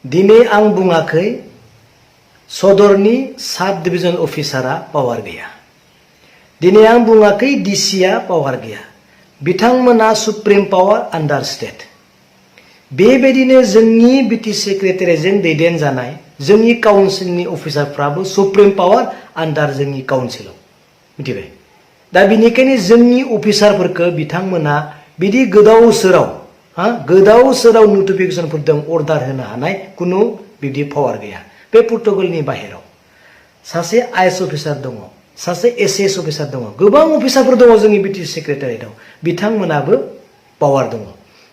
दिनै आं बुङाखै सदरनि साब डिभिजन अफिसारा पावार गैया। दिनै आं बुङाखै डिसिआ पावार गैया। बिथांमोना सुप्रिम पावार आन्डार स्टेट। बेबायदिनो जोंनि बिटि सेक्रेटारिजों दैदेनजानाय जोंनि काउन्सिलनि अफिसारफ्राबो सुप्रिम पावार आन्डार जोंनि काउन्सिलाव मिथिबाय। दा बिनिखायनो जोंनि अफिसारफोरखौ बिथांमोना बिदि गोदाव सोराव नटिफिकेशनफोर दं अर्डार होनो हानाय कुनु बिदि पावार गैया। बे प्रोटोकलनि बाहेराव सासे आइएस अफिसार दङ, सासे एसएस अफिसार दङ, गोबां अफिसारफोर दङ जोंनि बिटि सेक्रेटारियाव। बिथांमोनाबो पावार दङ।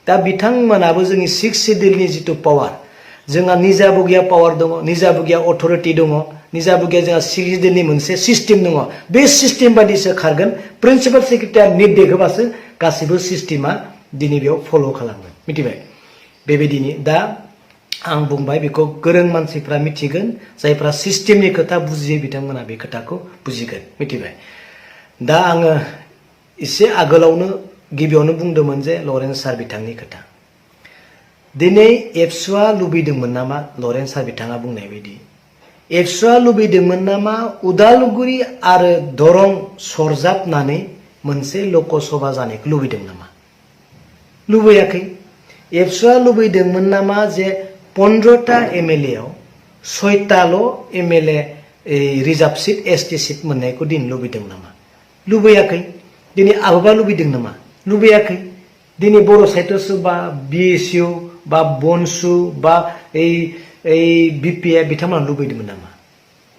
दा बिथांमोनाबो जोंनि 6 सिडिउलनि जितु पावार, जोंहा निजाबो गैया पावार दङ, निजाबो गैया अथरिटि दङ, निजाबो गैया जोंहा 6 सिडिउलनि मोनसे सिस्टेम दङ। बे सिस्टेम बायदिसो खारगोन। प्रिन्सिपाल सेक्रेटारिया निर्देश होबासो गासिबो सिस्टेमा दिनै बेयाव फल' खालामगोन मिथिबाय। बेबायदिनो दा आं बुंबाय बेखौ गोरों मानसिफ्रा मिथिगोन, जायफ्रा सिस्टेमनि खोथा बुजियो बिथांमोना बे खोथाखौ बुजिगोन मिथिबाय। दा आङो एसे आगोलावनो गिबियावनो बुंदोंमोन जे लरेन्स सार बिथांनि खोथा। दिनै एबसुआ लुबैदोंमोन नामा लरेन्स सार बिथाङा बुंनाय बायदि एबसुआ लुबैदोंमोन नामा उदालगुरि आरो दरं सरजाबनानै मोनसे लकसभा जानायखौ लुबैदों नामा? लुबैयाखै। एबसुआ लुबैदोंमोन नामा जे 15टा एमएलए आव 6टाल' MLA reserve seat ST seat मोननायखौ दिन लुबैदों नामा? लुबैयाखै। दिनै आबोबा लुबैदों नामा? लुबैयाखै। दिनै बर' साहित्य बा बिएसइउ बा बनसु बा बिपिए बिथांमोना लुबैदोंमोन नामा?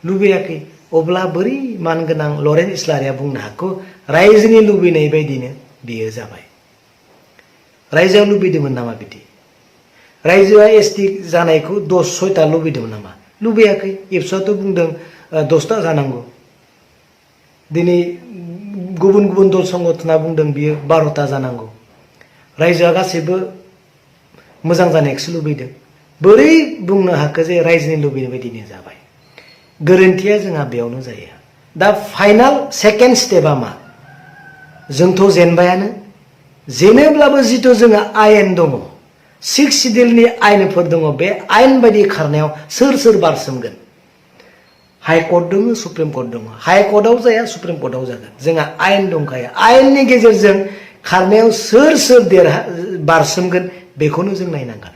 लुबैयाखै। अब्ला बोरै मानगोनां लरेन्स इस्लारिया बुंनो हाखो रायजोनि लुबैनाय बायदिनो बियो जाबाय? रायजोआ लुबैदोंमोन नामा बिदि? रायजोआ एसटि जानायखौ 6टा लुबैदोंमोन नामा? लुबैयाखै। एबसुआथ' बुंदों 10टा जानांगौ। दिनै गुबुन गुबुन दल संगठना बुंदों बियो 12टा जानांगौ। रायजोआ गासैबो मोजां जानायखौसो लुबैदों। बोरै बुंनो हाखो जे रायजोनि लुबैनाय बायदिनो जाबाय? गोरोन्थिया जोंहा बेयावनो जायो। दा फाइनाल सेकेन्ड स्टेपआ मा? जोंथ' जेनबायानो। जेनोब्लाबो जिथु जोंहा आयेन दङ, 6 सिडिउलनि आयेनफोर दङ, बे आयेन बायदि खारनायाव सोर बारसोमगोन? हाइकर्ट दङ, सुप्रिम कर्ट दङ। हाइकर्टआव जाया, सुप्रिम कर्टआव जागोन। जोंहा आयेन दंखायो। आयेननि गेजेरजों खारनायाव सोर बारसोमगोन बेखौनो जों नायनांगोन।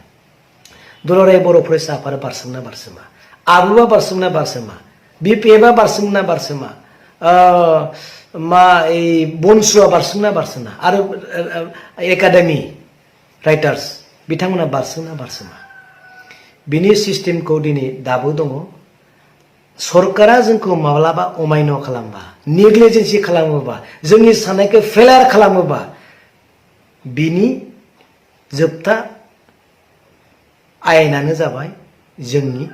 दुलाराय बर' फरायसा आफादा बारसोमना बारसोमा? आबुआ बारसोमना बारसोमा? बिपिएफआ बारसोमना बारसोमा? बनसुआ बारसोमना बारसोमा? आरो एकाडेमि राइटार्स बिथांमोना बारसोमना बारसोमा? बिनि सिस्टेमखौ दिनै दाबो दङ। सरकारा जोंखौ माब्लाबा अमायन' खालामबा, नेग्लिजेन्सि खालामोबा, जोंनि साननायखौ फेलार खालामोबा बिनि जोबथा आयेनानो जाबाय जोंनि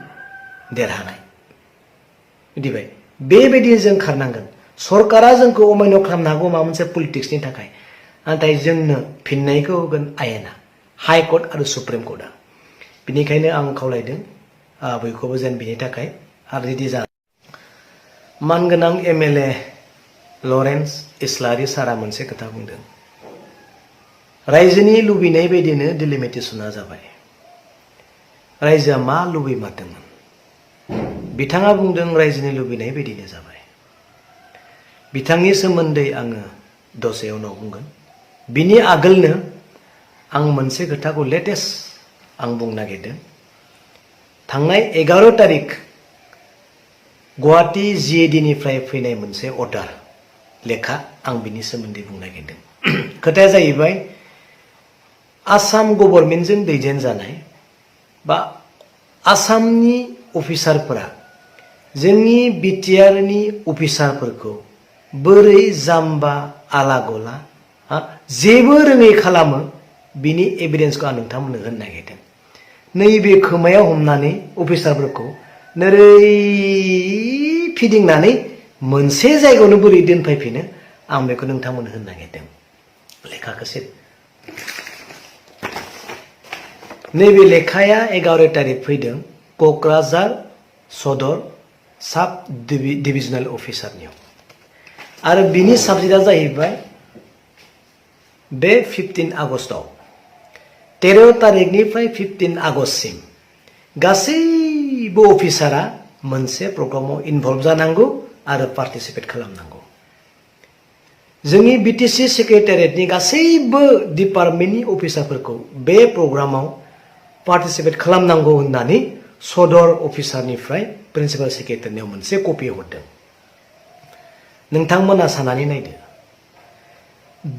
देरहानाय मिथिबाय। बेबायदि जों खारनांगोन। सरकारा जोंखौ अमायन' खालामनो हागौ माबा मोनसे पलिटिक्सनि थाखाय, नाथाय जोंनो फिननायखौ होगोन आयेना, हाइकर्ट आरो सुप्रिम कर्टआ। बिनिखायनो आं खावलायदों बयखौबो जेन बिनि थाखाय रेडि जा। मानगोनां एमएलए लरेन्स इस्लारि सारा मोनसे खोथा बुंदों। रायजोनि लुबैनाय बायदिनो डिलिमिटेसना जाबाय। रायजोआ मा लुबैमारदोंमोन? बिथाङा बुंदों रायजोनि लुबैनाय बायदिनो जाबाय। बिथांनि सोमोन्दै आङो दसे उनाव बुंगोन। बिनि आगोलनो आं मोनसे खोथाखौ लेटेस्ट आं बुंनो नागिरदों। थांनाय 11 तारिख गुवाहाटी जिएडिनिफ्राय फैनाय मोनसे अर्डार लेखा, आं बिनि सोमोन्दै बुंनो नागिरदों। खोथाया जाहैबाय आसाम गभर्नमेन्टजों दैदेनजानाय बा आसामनि अफिसारफोरा जोंनि बिटिआरनि अफिसारफोरखौ बोरै जाम्बा आला गला जेबो रोङै खालामो बिनि एभिडेन्सखौ आं नोंथांमोननो होनो नागिरदों। नैबे खोमायाव हमनानै अफिसारफोरखौ नोरै फिदिंनानै मोनसे जायगायावनो बोरै दोनफैफिनो आं बेखौ नोंथांमोननो होनो नागिरदों। लेखाखौ नैबे लेखाया 11 तारिख फैदों क'क्राझार सदर साब डिभिजनेल अफिसारनियाव। आरो बिनि साबजेक्टआ जाहैबाय बे 15 आगस्टआव 13 तारिखनिफ्राय 15 आगस्टसिम गासैबो अफिसारा मोनसे प्रग्रामाव इनभल्व जानांगौ आरो पार्टिसिपेट खालामनांगौ। जोंनि बिटिसि सेक्रेटारियेटनि गासैबो डिपार्टमेन्टनि अफिसारफोरखौ बे प्रग्रामाव पार्टिसिपेट खालामनांगौ होननानै सदर अफिसारनिफ्राय प्रिन्सिपाल सेक्रेटारिनियाव मोनसे कपि हरदों। नोंथांमोना साननानै नायदो,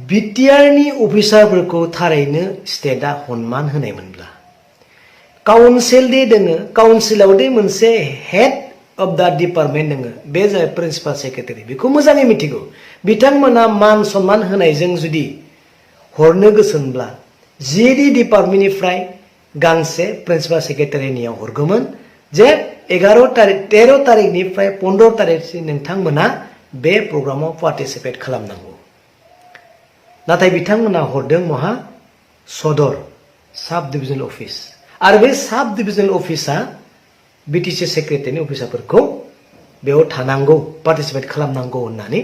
बिटिआरनि अफिसारफोरखौ थारैनो स्टेटआ सनमान होनायमोनब्ला, काउन्सिल दे दोङो, काउन्सिलाव दे मोनसे हेड अफ दा डिपार्टमेन्ट दोङो, बे जाबाय प्रिन्सिपाल सेक्रेटारि, बेखौ मोजाङै मिथिगौ। बिथांमोना मान सन्मान होनायजों जुदि हरनो गोसोब्ला जिडि डिपार्टमेन्टनिफ्राय गांसे प्रिन्सिपाल सेक्रेटारिनियाव हरगौमोन जे 11 तारिख 13 तारिखनिफ्राय 15 तारिखसिम नोंथांमोना बे प्रग्रामाव पार्टिसिपेट खालामनांगौ। नाथाय बिथांमोना हरदों महा? सदर साब डिभिजन अफिस। आरो बे साब डिभिजन अफिसा बिटिसि सेक्रेटारिनि अफिसारफोरखौ बेयाव थानांगौ, पार्टिसिपेट खालामनांगौ होननानै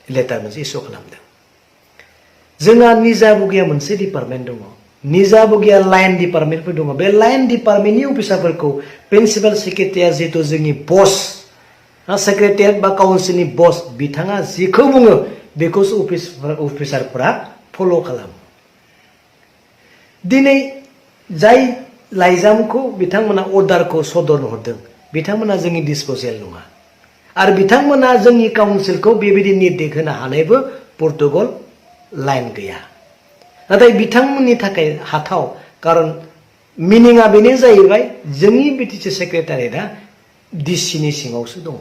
लेटार मोनसे इस्यु खालामदों। जोंहा निजा बगिया मोनसे डिपार्टमेन्ट दङ, निजा बगिया लाइन डिपार्टमेन्टफोर दङ। बे लाइन डिपार्टमेन्टनि अफिसारफोरखौ प्रिन्सिपाल सेक्रेटारिया जिहेतु जोंनि बस, सेक्रेटारियेट बा काउन्सिलनि बस, बिथाङा जिखौ बुङो बेखौसो अफिसारफोरा फल' खालामो। दिनै जाय लाइजामखौ बिथांमोना अर्डारखौ सदरनो हरदों, बिथांमोना जोंनि डिसप'जेल नङा आरो बिथांमोना जोंनि काउन्सिलखौ बेबायदि निर्देश होनो हानायबो पर्टुगल लाइन गैया। नाथाय बिथांमोननि थाखाय हाथाव, खारन मिनिङा बेनो जाहैबाय जोंनि बिटिसि सेक्रेटारियेटआ डिसिनि सिङावसो दङ,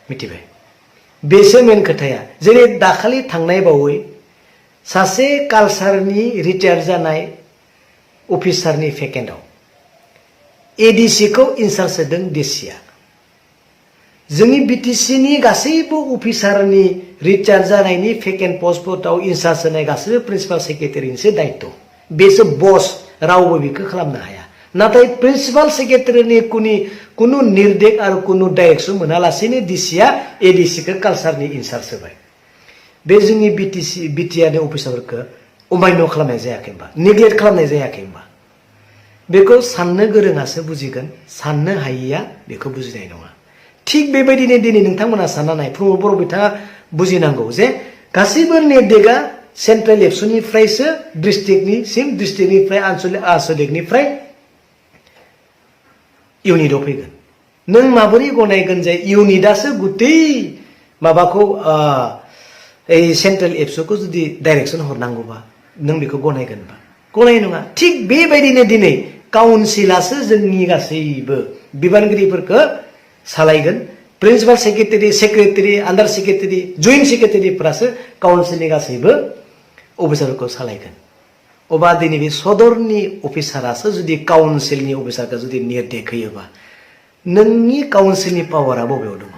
मिथिबाय? बेसो मेन खोथाया। जेरै दाखालि थांनाय बावै सासे कालसारनि रिटायार जानाय अफिसारनि भेकेन्टआव एडिसिखौ इनचार्ज होदों डिसिआ। जोंनि बिटिसिनि गासैबो अफिसारनि रिटायार जानायनि भेकेन्ट पस्टफोराव इनचार्ज होनाय गासैबो प्रिन्सिपाल सेक्रेटारिनिसो दायित्व। बेसो बस, रावबो बेखौ खालामनो हाया। नाथाय प्रिन्सिपाल सेक्रेटारिनि कुनु निर्देश आरो कुनु डाइरेक्सन मोनालासेनो डिसिआ एडिसिखौ कालसारनि इनचार्ज होबाय। बे जोंनि बिटिआरनि अफिसारफोरखौ अमान्य खालामनाय जायाखै होनबा, नेग्लेक्ट खालामनाय जायाखै होनबा? बेखौ साननो गोरोङासो बुजिगोन, साननो हायिया बेखौ बुजिनाय नङा। थिग बेबायदिनो दिनै नोंथांमोना सानना नाय, प्रमद बर' बिथाङा बुजिनांगौ जे गासैबो निर्देशआ सेन्ट्रेल एबसुनिफ्रायसो डिस्ट्रिक्टनिफ्राय आनसलिकनिफ्राय इउनिटआव फैगोन। नों माबोरै गनायगोन जे इउनिटआसो गुतै माबाखौ सेन्ट्रेल एबसुखौ जुदि डाइरेक्सन हरनांगौबा नों बेखौ गनायगोनबा? गनाय नङा। थिग बेबायदिनो दिनै काउन्सिलासो जोंनि गासैबो बिबानगिरिफोरखौ सालायगोन। प्रिन्सिपाल सेक्रेटारि, आन्डार सेक्रेटारि, जइन्ट सेक्रेटारिफोरासो काउन्सिलनि गासैबो अफिसारफोरखौ सालायगोन। अब्ला दिनै बे सदरनि अफिसारासो जुदि काउन्सिलनि अफिसारखौ जुदि निर्देश होयोबा नोंनि काउन्सिलनि पावारा बबेयाव दङ?